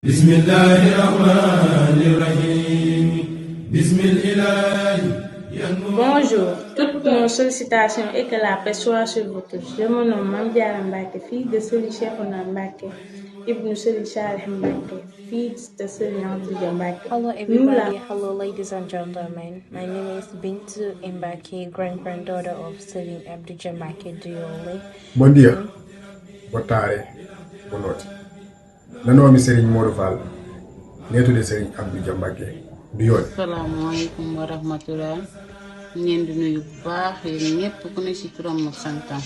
Bonjour, toutes nos sollicitations et que la paix soit sur vous tous. Je me nomme Mame Diarra Mbacké, fille de Serigne Cheikhouna Mbacké, Ibn Serigne Salih Mbacké, fille de Serigne Abdou Mbacké. Hello everybody, hello ladies and gentlemen. My name is Bintu Mbacké, grand-granddaughter of Serigne Abdou Mbacké Duyooli. Bon dia, boa tarde, boa noite. Meu nome é Serigne Modou Fall, neto de Serigne Abdou Mbacké Duyooli. Salaamaaleykum wa rahmatullah. Ngeen di nuyu bu baax yéen ñëpp ku ne ci turam ak santam.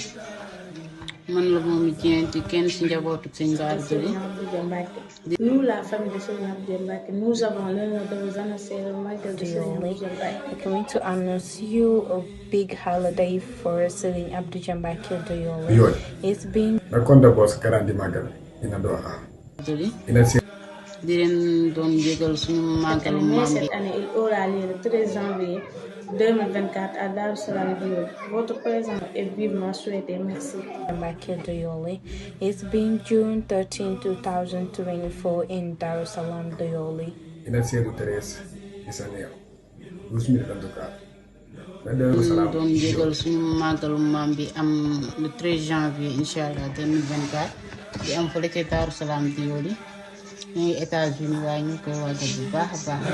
Man la moom Dienti kenn ci njabootu Sëñ Daaru. Nous, la famille de Serigne Abdou Mbacké, nous avons l'honneur de vous annoncer le Màggal de Serigne Abdou Mbacké. We're going to announce you a big holiday for Serigne Abdou Mbacké Duyooli. It's been Racconta boss grandi Màggal ina Doha. Ina si di leen doon yëgal suñu màggalu maam bi. Cette année, il aura lieu le 13 janvier 2024 à Daaru Salaam. Votre présence est vivement souhaitée. Merci. Mbacké Duyooli. It's been June 13, 2024 in Daaru Salaam Duyooli. ina siedu 13 isa neo. 12 minutes en tout cas. doon yëgal suñu màggalu maam bi am le 13 janvier inchallah 2024 di am fële ca Daaru Salaam Duyooli. ñu ngi États-Unis waaye ñu koy waajal bu baax a baax.